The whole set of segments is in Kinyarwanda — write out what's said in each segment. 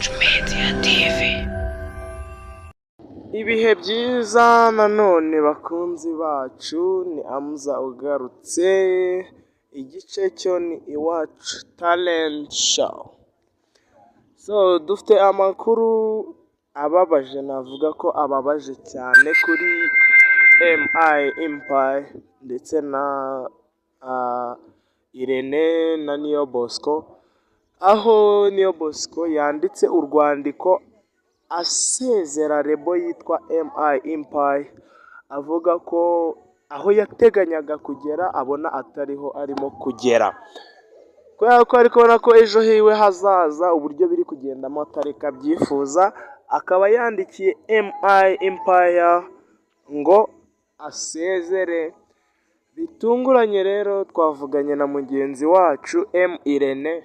Iwacu Media TV. Ibihe byiza nanone bakunzi bacu, ni Amuza ugarutse, igice cyo ni Iwacu Talent Show. So dufite amakuru ababaje, navuga ko ababaje cyane kuri MI Empire ndetse na Irene na Niyo Bosco, aho Niyo Bosco yanditse urwandiko asezera label yitwa MI Empire, avuga ko aho yateganyaga kugera abona atariho arimo kugera, kubera ko ari kubona ko ejo hiwe hazaza uburyo biri kugendamo atari ko abyifuza, akaba yandikiye MI Empire ngo asezere. Bitunguranye rero twavuganye na mugenzi wacu M Irene,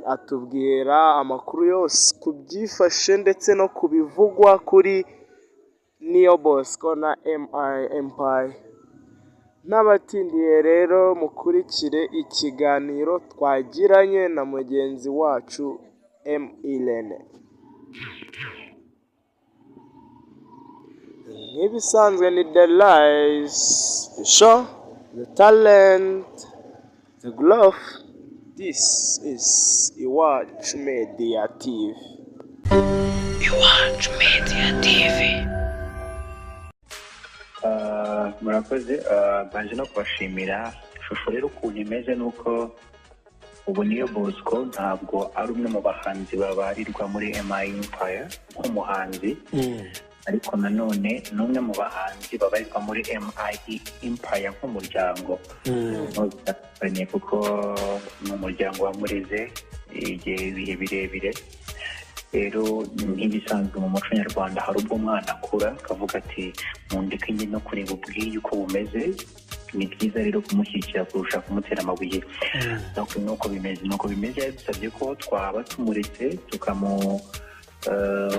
atubwira amakuru yose ku byifashe ndetse no ku bivugwa kuri Niyo Bosco na MI Empire. N'abatindiye rero mukurikire ikiganiro twagiranye na mugenzi wacu M Irene. Nk'ibisanzwe ni The Rise, The Show, The Talent, The Growth. This is Iwacu Media TV. Iwacu Media TV. Murakoze, mbanje no kubashimira. Ishusho rero ukuntu imeze ni uko ubu Niyo Bosco ntabwo ari umwe mu bahanzi babarirwa muri MI Empire nk'umuhanzi, ariko nanone ni umwe mu bahanzi babarirwa muri MI Empire nk'umuryango. Ntuzatandukanye kuko ni umuryango wamureze igihe ibihe birebire. Rero nk'ibisanzwe mu muco nyarwanda, hari ubwo umwana akura akavuga ati mundeke njye no kureba ubwiye uko bumeze. Ni byiza rero kumushyigikira kurusha kumutera amabuye. Donc nuko bimeze, dusabye ko twaba tumuretse tukamuha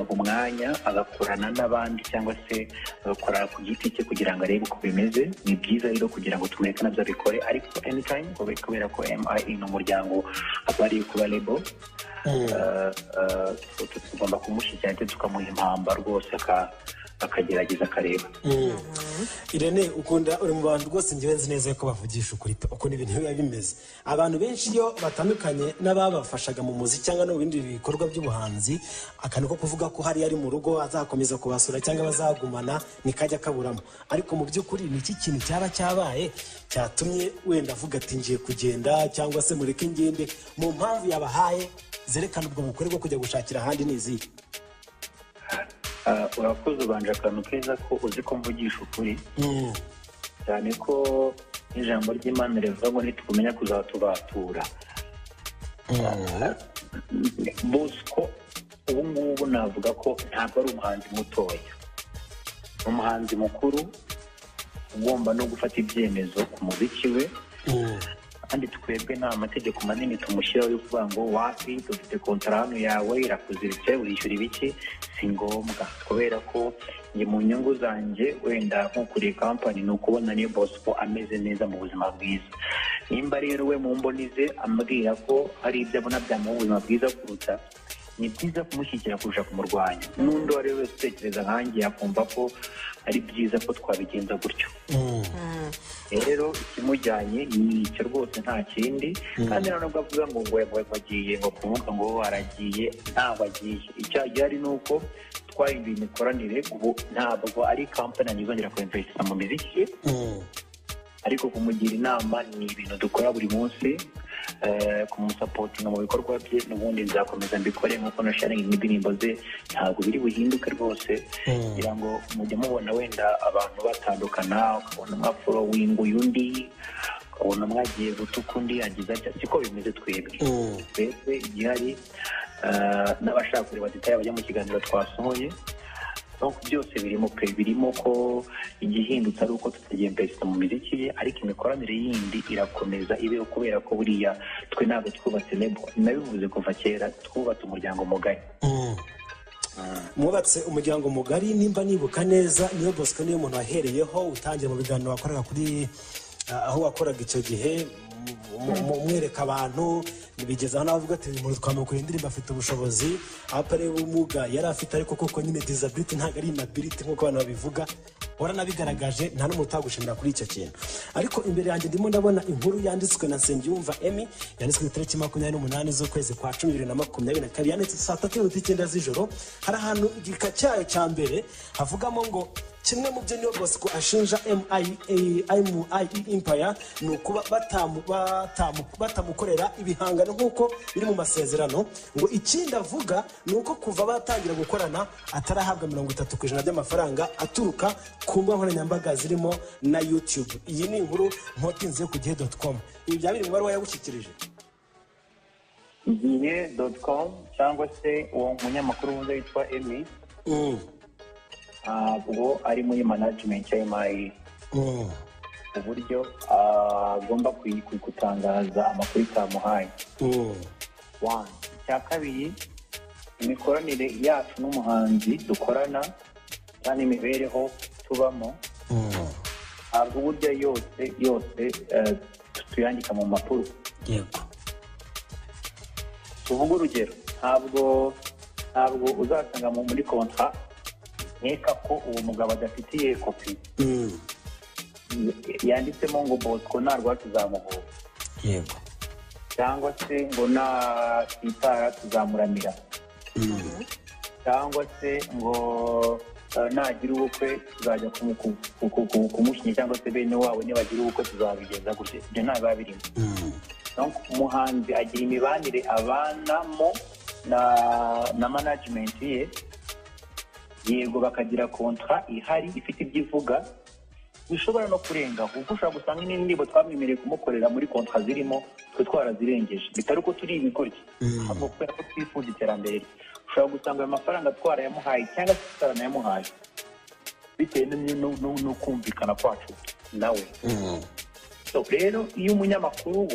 umwanya agakorana n'abandi cyangwa se agakora ku giti cye kugira ngo arebe uko bimeze. Ni byiza rero kugira ngo tumureke nabyo abikore, ariko anytime, kubera ko MIE ni umuryango aba ari kuba label, tugomba kumushyigikira ndetse tukamuha impamba rwose akagerageza akareba. Irene, ukunda uri mu bantu rwose njyewe nzi neza ko bavugisha ukuri pe, ukuntu ibintu biba bimeze. Abantu benshi iyo batandukanye n'ababafashaga mu muziki cyangwa no mu bindi bikorwa by'ubuhanzi, akantu ko kuvuga ko hariya ari mu rugo azakomeza kubasura cyangwa bazagumana ntikajya kaburamo. Ariko mu by'ukuri ni iki kintu cyaba cyabaye cyatumye wenda avuga ati ngiye kugenda cyangwa se mureke ngende? Mu mpamvu yabahaye zerekana ubwo bukore bwo kujya gushakira ahandi ni izihe? Urakoze, ubanje akantu keza ko uzi ko mvugisha ukuri, cyane ko n'ijambo ry'Imana rivuga ngo nitukumenya kuzatubatura. Bosco ubu ngubu navuga ko ntabwo ari umuhanzi mutoya, ni umuhanzi mukuru ugomba no gufata ibyemezo ku muziki we. Kandi twebwe nta mategeko manini tumushyiraho yo kuvuga ngo wapi, dufite kontara hano yawe irakuziritse, urishyura ibiki. Si ngombwa, kubera ko njye mu nyungu zanjye wenda nk'ukuriye kampani ni ukubona Niyo Bosco ameze neza mu buzima bwiza. Nimba rero we mu mboni ze ambwira ko hari ibyo abona byamuha ubuzima bwiza kuruta, ni byiza kumushyigikira kurusha kumurwanya. N'undi uwo ari we wese utekereza nkanjye yakumva ko ari byiza ko twabigenza gutyo. Rero ikimujyanye ni icyo rwose, nta kindi. Kandi nubwo avuga ngo agiye, ngo kuvuga ngo aragiye, ntabwo agiye. Icyo gihari ni uko twahinduye imikoranire, ubu ntabwo ari kampani izongera kuinvesita mu miziki ye. Ariko kumugira inama ni ibintu dukora buri munsi, kumusupportinga mu bikorwa bye n'ubundi nzakomeza mbikore nk'uko na sharingi n'indirimbo ze ntabwo biri buhinduke rwose. Kugira ngo mujye mubona wenda abantu batandukana, ukabona umwe afollowinga undi, ukabona umwe agiye gutuka undi agize atya, siko bimeze twebwe. Twebwe igihari, n'abashaka kureba détails bajya mu kiganiro twasohoye. Donc byose birimo pe, birimo ko igihindutse ari uko tutagiye mu miziki ye, ariko imikoranire yindi irakomeza ibeho, kubera ko buriya twe ntabwo twubatse label, nabivuze kuva kera, twubatse umuryango mugari. Mwubatse umuryango mugari. Nimba nibuka neza, Niyo Bosco niyo muntu wahereyeho utangira mu biganiro wakoraga kuri aho wakoraga icyo gihe. Mwereka abantu bigeza aho navuga ati: "Uyu muntu twamukoreye indirimbo, afite ubushobozi apare ubumuga yari afite." Ariko koko nyine disability ntabwo ari inability nk'uko abantu babivuga. Waranabigaragaje, nta n'umuntu utagushimira kuri icyo kintu. Ariko imbere yanjye ndimo ndabona inkuru yanditswe na Nsengiyumva Emmy, yanditswe ku itariki 28 z'ukwezi kwa 10 2022, yanditse saa 3:09 z'ijoro. Hari ahantu igika cyayo cya mbere havugamo ngo kimwe mu byo Niyo Bosco ashinja MIE Empire ni ukuba batamukorera ibihangano nk'uko biri mu masezerano. Ngo ikindi avuga ni uko kuva batangira gukorana atarahabwa 30% by'amafaranga aturuka ku mbuga nkoranyambaga zirimo na YouTube. Iyi ni inkuru nkotinze ku igihe.com. Ibi byaba biri mu baruwa yagushyikirije? Igihe.com cyangwa se uwo munyamakuru wundi witwa Emmy, ntabwo ari muri management ya MIE uburyo agomba gutangaza amakuru itamuhaye. One. Icya kabiri, imikoranire yacu n'umuhanzi dukorana cyangwa imibereho tubamo, ntabwo burya yose yose tuyandika mu mpapuro. Tuvuge urugero, ntabwo uzasanga muri contrat, nkeka ko uwo mugabo adafitiye kopi, yanditsemo ngo Bosco narwara tuzamuhura, cyangwa se ngo nasitara tuzamuramira, cyangwa se ngo nagira ubukwe tuzajya kumushyingira, cyangwa se bene wabo nibagira ubukwe tuzabigenza gutya. Ibyo ntabwo biba birimo. Donc, umuhanzi agira imibanire abanamo na management ye, yego, bakagira contrat ihari ifite ibyo ivuga, bishobora no kurenga, kuko ushobora gusanga n'indirimbo twamwemereye kumukorera muri contrat zirimo twe twarazirengeje, bitari uko turi ibigoryi, ahubwo kubera ko twifuza iterambere rye. Ushobora gusanga ayo mafaranga twarayamuhaye cyangwa se tutaranayamuhaye, bitewe no kumvikana kwacu nawe. So rero, iyo umunyamakuru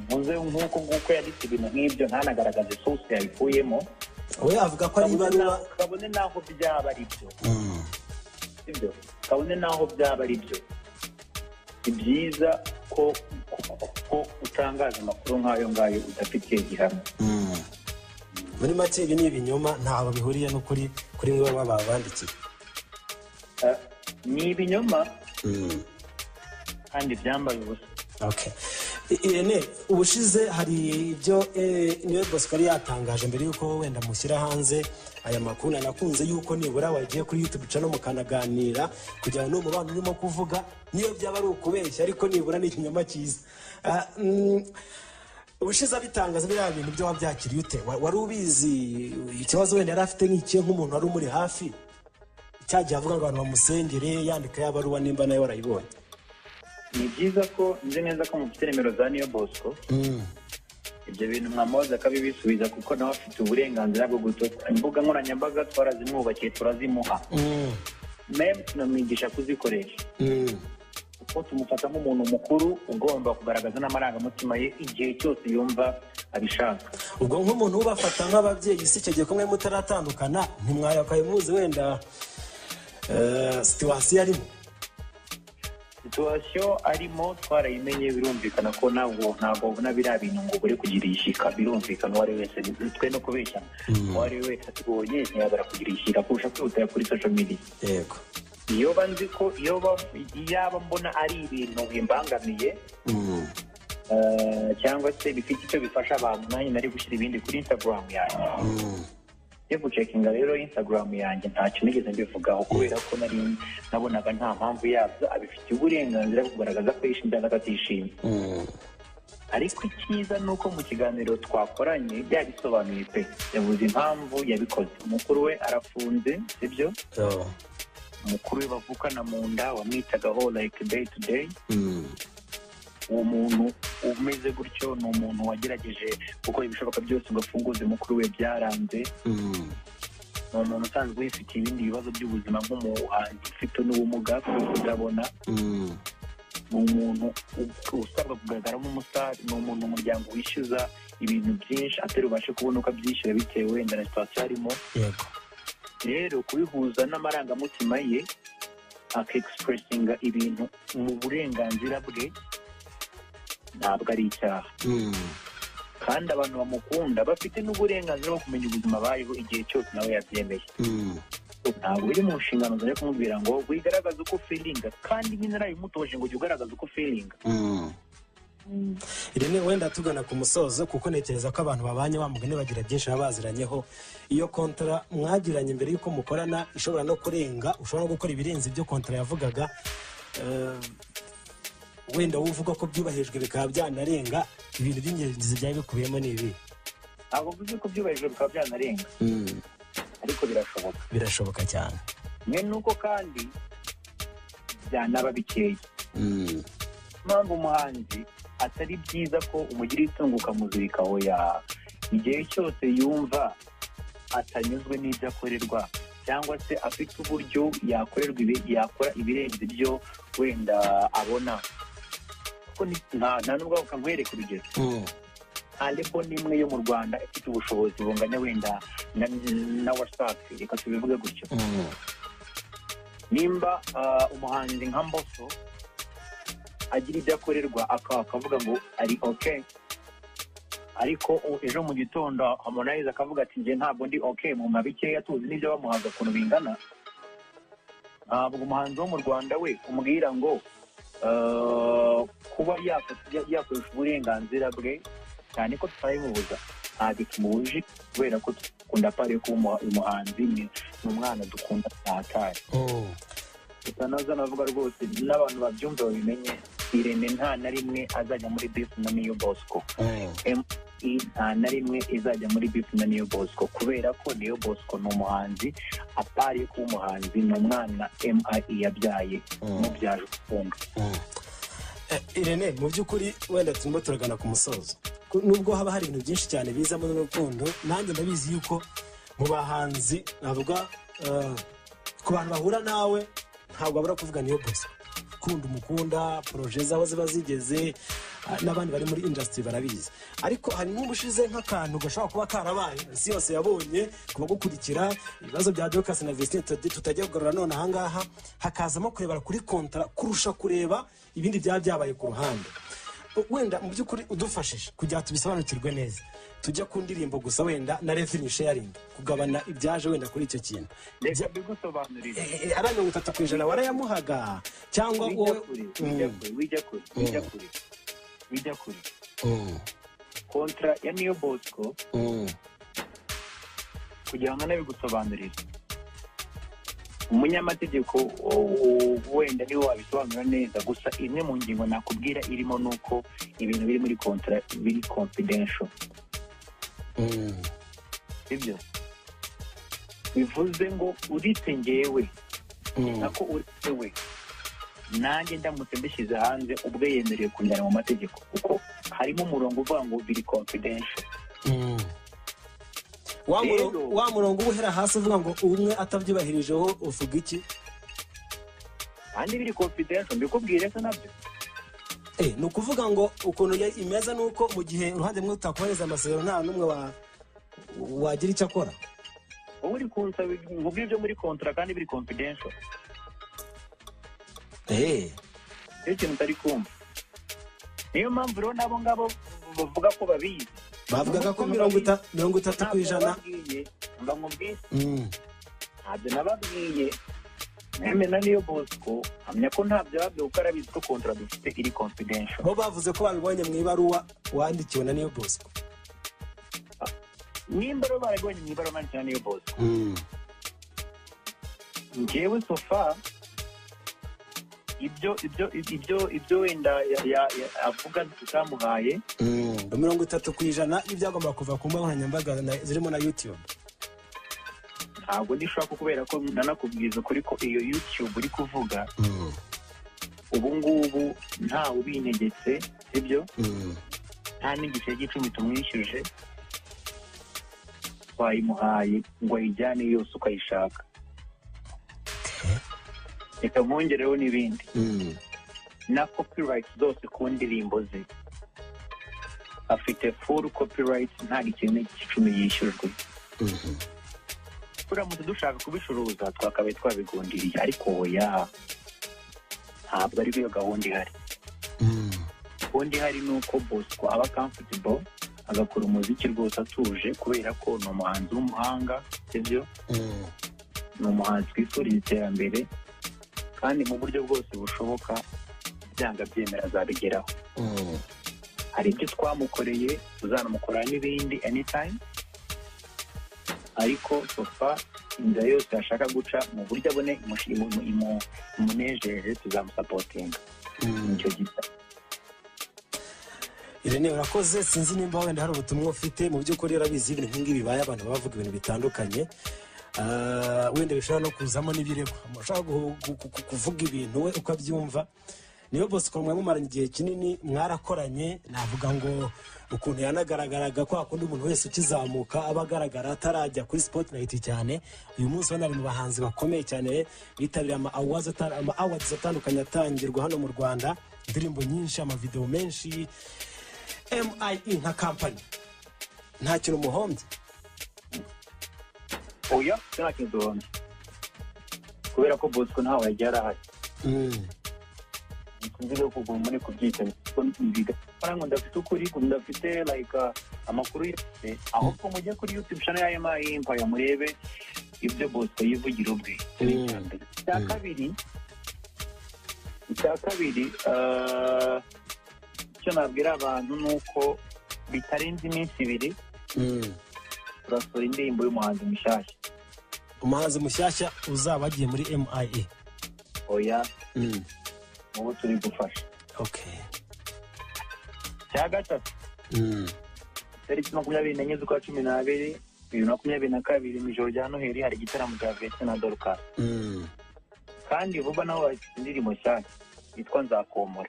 wavuze nk'uko nguko yanditse ibintu nk'ibyo, ntanagaragaze source yabikuyemo, We avuga ko ari ibaruwa. Kabone n'aho byaba ari byo, sibyo, kabone n'aho byaba ari byo, ni byiza ko utangaza amakuru nk'ayo ngayo udafitiye gihamya. Muri make, ibi ni ibinyoma, ntaho bihuriye n'ukuri kuri mwe baba babandikiye. Ni ibinyoma kandi byambaye ubusa. Okay. Irene, ubushize hari ibyo Niyo Bosco yari yatangaje mbere y'uko wenda mushyira hanze aya makuru. Nakunze yuko nibura wagiye kuri YouTube channel mukanaganira kugira ngo n'umubano urimo kuvuga, niyo byaba ari ukubeshya, ariko nibura ni ikinyoma cyiza. Ubushize abitangaza biriya bintu byo, wabyakiriye ute? Wari ubizi? Ikibazo wenda yari afite nk'ikihe, nk'umuntu wari umuri hafi cyagiye avuga ngo abantu bamusengere, yandika yabaruwa, nimba nawe warayibonye? Ni byiza ko nzi neza ko mufite nimero za Niyo Bosco. Ibyo bintu mwamubaza akabibisubiza, kuko nawe afite uburenganzira bwo gutoka. Imbuga nkoranyambaga twarazimwubakiye, turazimuha, même tunamwigisha kuzikoresha, kuko tumufata nk'umuntu mukuru ugomba kugaragaza n'amarangamutima ye igihe cyose yumva abishaka. Ubwo nk'umuntu ubafata nk'ababyeyi, si icyo gihe kumwe mutaratandukana, ntimwayakaye muzi wenda situation arimo? Situation arimo twarayimenye. Birumvikana ko ntabwo ubona biriya bintu ngo ubure kugira ishyika. Birumvikana, uwo ari we wese, twe no kubeshya, uwo ari we wese atubonye ntiyabura kugira ishyika kurusha kwihutira kuri social media. Iyo ba nzi ko iyo yaba mbona ari ibintu bimbangamiye cyangwa se bifite icyo bifasha abantu, nanjye nari gushyira ibindi kuri Instagram yanjye. Yo gucekinga rero Instagram yanjye, ntacyo nigeze mbivugaho, kubera ko nari nabonaga nta mpamvu yabyo. Abifitiye uburenganzira bwo kugaragaza ko yishimye cyangwa atishimye. Ariko icyiza ni uko mu kiganiro twakoranye yabisobanuye pe, yavuze impamvu yabikoze. Umukuru we arafunze, sibyo? Umukuru we bavukana mu nda, wamwitagaho like day to day. Uwo muntu umeze gutyo ni umuntu wagerageje gukora ibishoboka byose ngo afunguze mukuru we, byaranze. Ni umuntu usanzwe wifitiye ibindi bibazo by'ubuzima nk'umuhanzi ufite n'ubumuga bwo kutabona. Ni umuntu usabwa kugaragara nk'umustar. Ni umuntu umuryango wishyuza ibintu byinshi, atari bubashe kubona uko abyishyura bitewe wenda na situation arimo. Rero kubihuza n'amarangamutima ye, akexpressinga ibintu mu burenganzira bwe. Ntabwo ari icyaha. Kandi abantu bamukunda bafite n'uburenganzira bwo kumenya ubuzima bayeho igihe cyose nawe yabyemeye. Ntabwo biri mu nshingano zawe kumubwira ngo wigaragaze uko feelinga, kandi nyine narabimutoje ngo jya ugaragaza uko feelinga. Irene, wenda tugana ku musozo, kuko ntekereza ko abantu babanye wa mugani bagira byinshi baba baziranyeho. Iyo kontara mwagiranye mbere y'uko mukorana ishobora no kurenga, ushobora no gukora ibirenze ibyo kontara yavugaga. Wenda wowe uvuga ko byubahirijwe bikaba byanarenga, ibintu by'ingenzi byari bikubiyemo ni ibi? Ntabwo mvuze ko byubahirijwe bikaba byanarenga, ariko birashoboka. Birashoboka cyane. Mwe nuko kandi byanaba bikeya. Impamvu umuhanzi atari byiza ko umugira itungo ukamuzirika, oya. Igihe cyose yumva atanyuzwe n'ibyo akorerwa cyangwa se afite uburyo yakorerwa yakora ibirenze ibyo wenda abona, kuko nta nubwo nkwereka urugero, nta label n'imwe yo mu Rwanda ifite ubushobozi bunganya wenda na Wasafi, reka tubivuge gutyo. Nimba umuhanzi nka Mbosso agira ibyo akorerwa akavuga ngo ari okay, ariko ejo mu gitondo Harmonize akavuga ati njye ntabwo ndi okay, mu mabikeya tuzi n'ibyo bamuhaga ukuntu bingana. Ntabwo umuhanzi wo mu Rwanda we umubwira ngo kuba yakoresha uburenganzira bwe, cyane ko tutabimubuza, ntabwo tumubuje kubera ko dukunda pare ko umuhanzi ni umwana dukunda cyane. Tutanaza navuga rwose n'abantu babyumva babimenye, Irene nta na rimwe azajya muri beef na Niyo Bosco. MI nta na rimwe izajya muri beef na Niyo Bosco, kubera ko Niyo Bosco ni umuhanzi, apari kuba umuhanzi ni umwana MI yabyaye, mubyaje urukundo. Irene, mu by'ukuri wenda turimo turagana ku musozo, nubwo haba hari ibintu byinshi cyane bizamo n'urukundo, nanjye ndabizi yuko mu bahanzi navuga ku bantu bahura nawe ntabwo babura kuvuga Niyo Bosco, kunda umukunda, projet zabo ziba zigeze, n'abandi bari muri industry barabizi. Ariko hari nk'ubushize nk'akantu gashobora kuba karabaye isi yose yabonye kuba gukurikira ibibazo bya Dorcas na Vestine tutajya kugarura none ahangaha, hakazamo kurebera kuri kontra kurusha kureba ibindi byaba byabaye ku ruhande. Wenda mu by'ukuri udufashije kugira tubisobanukirwe neza, tujya ku ndirimbo gusa wenda na revenue sharing, kugabana ibyaje wenda kuri icyo kintu. Reka mbigusobanurire. Ari 30% warayamuhaga cyangwa wowe? Wijya kure. Kontra ya Niyo Bosco, kugira ngo nabigusobanurire, umunyamategeko wenda niwe wabisobanura neza, gusa imwe mu ngingo nakubwira irimo nuko ibintu biri muri kontra biri confidential. Ibyo bivuze ngo uretse ngewe nako uretse we nanjye ndamutse mbishyize hanze ubwe yemerewe kunjyana mu mategeko, kuko harimo umurongo uvuga ngo biri confidential. Wa murongo uhera hasi uvuga ngo umwe atabyubahirijeho uvuga iki? Kandi biri confidential mbikubwire se nabyo. Ni ukuvuga ngo ukuntu imeze nuko mu gihe uruhande rumwe rutakohereza amasezerano nta n'umwe wagira icyo akora. Wowe uri kunsaba nkubwire ibyo muri kontra kandi biri confidential. Icyo kintu utari kumva. Niyo mpamvu rero nabo ngabo bavuga ko babizi. Bavugaga ko 30%. Mba nkubwiye. Ntabyo nababwiye. Meme na Niyo Bosco hamya ko ntabyo babyo kuko arabizi ko kontra dufite iri confidential. Bo bavuze ko babibonye mu ibaruwa wandikiwe na Niyo Bosco. Nimba rero barabibonye mu ibaruwa wandikiwe na Niyo Bosco. Njyewe so far ibyo wenda avuga tutamuhaye 30% y'ibyagomba kuva ku mbuga nkoranyambaga zirimo na YouTube. Ntabwo ndishaka kubera ko nanakubwiza ukuri ko iyo YouTube uri kuvuga ubu ngubu ntawe ubintegetse, sibyo? Nta n'igice cy'icumi tumwishyuje, twayimuhaye ngo ayijyane yose ukayishaka. Reka nkongereho n'ibindi. Na copyright zose ku ndirimbo ze afite full copyright, nta gice cy'icumi yishyujwe. Turamutse dushaka kubicuruza twakabaye twabigundiriye, ariko oya, ntabwo ari yo gahunda ihari. Ubundi hari nuko Bosco aba comfortable agakora umuziki rwose atuje, kubera ko ni umuhanzi w'umuhanga, sibyo? Ni umuhanzi twifuriza iterambere kandi mu buryo bwose bushoboka, byanga byemera azabigeraho. Hari ibyo twamukoreye, tuzanamukorera n'ibindi anytime, ariko so far inzira yose yashaka guca mu buryo abone imunejeje tuzamusapotinga. Nicyo gisa. Irene, urakoze. Sinzi nimba wenda hari ubutumwa ufite. Mu by'ukuri urabizi, ibintu nk'ingibi bibaye abantu bavuga ibintu bitandukanye. Wenda bishobora no kuzamo n'ibirego. Ushobora kuvuga ibintu we uko abyumva. Niyo Bosco mwamumaranye igihe kinini, mwarakoranye, navuga ngo ukuntu yanagaragaraga kwa kundi umuntu wese ukizamuka aba agaragara atarajya kuri spotlight cyane. Uyu munsi ubona ari mu bahanzi bakomeye cyane bitabiriye ama awards atandukanye atangirwa hano mu Rwanda, indirimbo nyinshi, amavideo menshi. MIE nka company nta kintu muhombye? Oya, nta kintu duhombye, kubera ko Bosco ntawe yagiye arahari. Sinzi rero kuguma muri kubyita ngo ndafite ukuri, ngo ndafite like amakuru yose. Ahubwo mujye kuri YouTube channel ya MI Empire murebe ibyo Bosco yivugira ubwe. Icya kabiri, icyo nabwira abantu ni uko bitarenze iminsi 2 turasohora indirimbo y'umuhanzi mushyashya. Umuhanzi mushyashya uzaba agiye muri MIE? Oya, ubu turi gufasha. Icya gatatu, tariki 24 z'ukwa 12 2022, mu ijoro rya Noheli, hari igitaramo cya Vestine na Dorcas. Kandi vuba nabo bafite indirimbo nshyashya yitwa Nzakomora.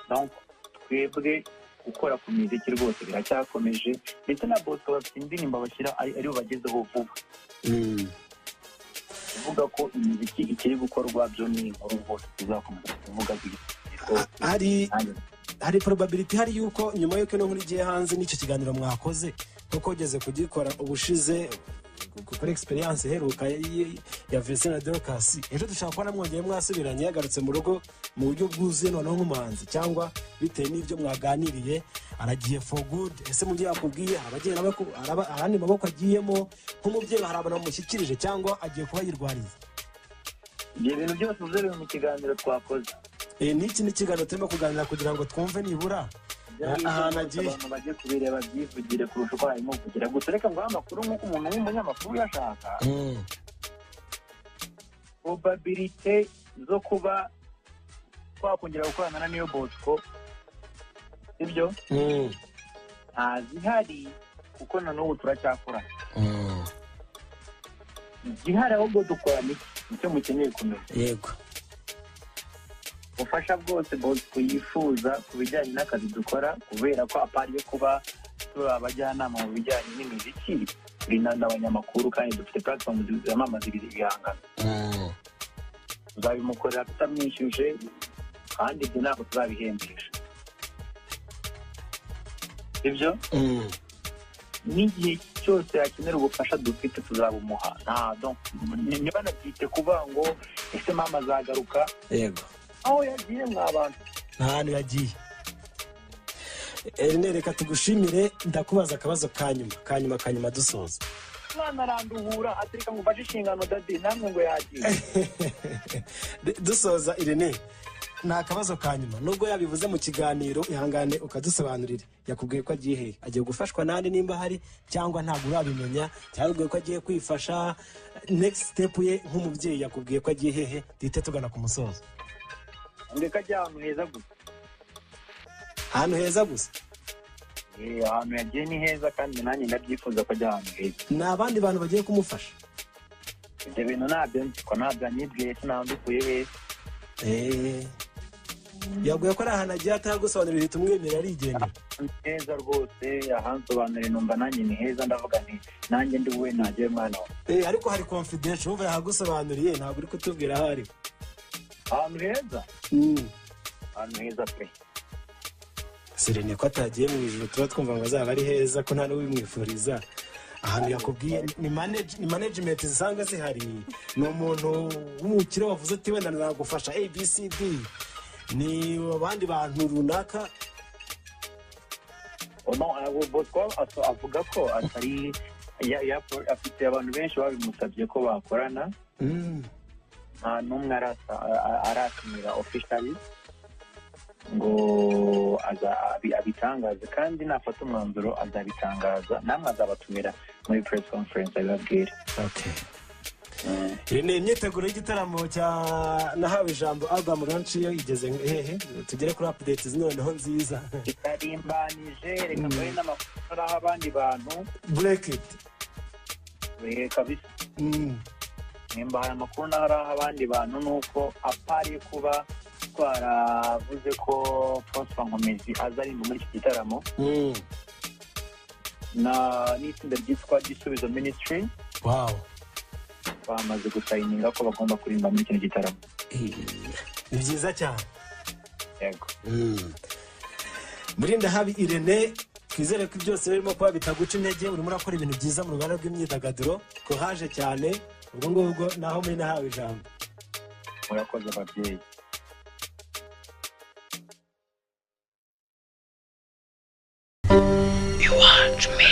Donc twebwe gukora ku miziki rwose biracyakomeje, ndetse na Bosco bafite indirimbo bashyira aribo bagezeho vuba. Kuvuga ko imiziki ikiri gukorwa byo ni inkuru rwose tuzakomeza kuvuga rwose. Hari probability hari yuko nyuma y'uko ino nkuru igiye hanze n'icyo kiganiro mwakoze, kuko ugeze kugikora ubushize kuri experience iheruka ya Vestine na Dorcas, ejo dushobora kubona mwongeye mwasubiranye, yagarutse mu rugo mu buryo bwuzuye noneho nk'umuhanzi, cyangwa bitewe n'ibyo mwaganiriye aragiye for good? Ese mu byo yakubwiye hari abagiye ahandi maboko agiyemo nk'umubyeyi, hari abantu bamushyikirije, cyangwa agiye kuba yirwariza? Ibyo bintu byose uzerewe mu kiganiro twakoze. N'iki ni ikiganiro turimo kuganira kugira ngo twumve nibura ahantu agiye. Abantu bajye kubireba byivugire kurusha uko babimuvugira. Gusa reka nguhe amakuru nk'uko umuntu w'umunyamakuru uyashaka. Probabilité zo kuba twakongera gukorana na Niyo Bosco, sibyo, ntazihari, kuko na n'ubu turacyakorana. Igihari ahubwo dukorana iki? Nicyo mukeneye kumenya. Ubufasha bwose Bosco yifuza ku bijyanye n'akazi dukora, kubera ko apart yo kuba turi abajyanama mu bijyanye n'imiziki, turi n'abanyamakuru kandi dufite platform zamamaza ibihangano, tuzabimukorera tutamwishyuje, kandi ibyo ntabwo tuzabihembesha ibyo. N'igihe cyose yakenera ubufasha dufite tuzabumuha. Nta donc ntibanabyite kuvuga ngo ese mama azagaruka. Aho yagiye mwa bantu? Nta hantu yagiye. Irene, reka tugushimire. Ndakubaza akabazo ka nyuma, ka nyuma, ka nyuma dusoza. Umwana aranduhura atereka ngo mfashe inshingano daddy, namwe ngo yagiye. Dusoza, Irene, ni akabazo ka nyuma. Nubwo yabivuze mu kiganiro, ihangane ukadusobanurira. Yakubwiye ko agiye hehe? Agiye gufashwa n'andi nimba hari, cyangwa ntabwo urabimenya, cyangwa yakubwiye ko agiye kwifasha? Next step ye nk'umubyeyi, yakubwiye ko agiye hehe? Duhite tugana ku musozo. Ndeka ajya ahantu heza gusa. Ahantu heza gusa? Ahantu yagiye ni heza, kandi nanjye ndabyifuza ko ajya ahantu heza. Ni abandi bantu bagiye kumufasha? Ibyo bintu ntabyo nzi, ko ntabyo anyibwiye, sinabikuye hehe. Yaguye ko ari ahantu agiye atagusobanurira, uhita umwemerera arigendera? Ni heza rwose, ahansobanurira numva nanjye ni heza, ndavuga nti nanjye ndi we nagiye mwana wawe. Ariko hari confidential, wumva yahagusobanuriye, ntabwo uri kutubwira aho ari. Ahantu heza, ahantu heza pe. Sirene, ko atagiye mu ijoro tuba twumva ngo azaba ari heza, ko nta n'ubimwifuriza, ahantu yakubwiye ni management zisanzwe zihari, ni umuntu w'umukire wavuze ati wenda nagufasha ABCD? Ni abandi bantu runaka? Oh, no, Bosco avuga ko atari afite abantu benshi babimusabye ko bakorana. Nta n'umwe aratumira officially ngo abitangaze, kandi nafata umwanzuro azabitangaza, namwe azabatumira muri press conference abibabwire. Okay. Iyi ni imyiteguro y'igitaramo cya Nahawe Ijambo album launch, yo igeze hehe? Tugere kuri updates noneho nziza. Itarimbanije, reka mbere n'amakuru aho abandi bantu. Break it. Kabisa. Nimba hari amakuru naho ari aho abandi bantu, ni uko apari kuba twaravuze ko Prosper Nkomezi azaririmba muri iki gitaramo na n'itsinda ryitwa Gisubizo Ministry bamaze gusigninga ko bagomba kuririmba muri kino gitaramo. Ni byiza cyane. Yego. Murindahabi Irene, twizere ko byose birimo kuba bitaguca intege. Urimo urakora ibintu byiza mu ruganda rw'imyidagaduro. Courage cyane. Ubwo ngubwo naho muri Nahawe Ijambo. Murakoze, ababyeyi. Iwacu Media.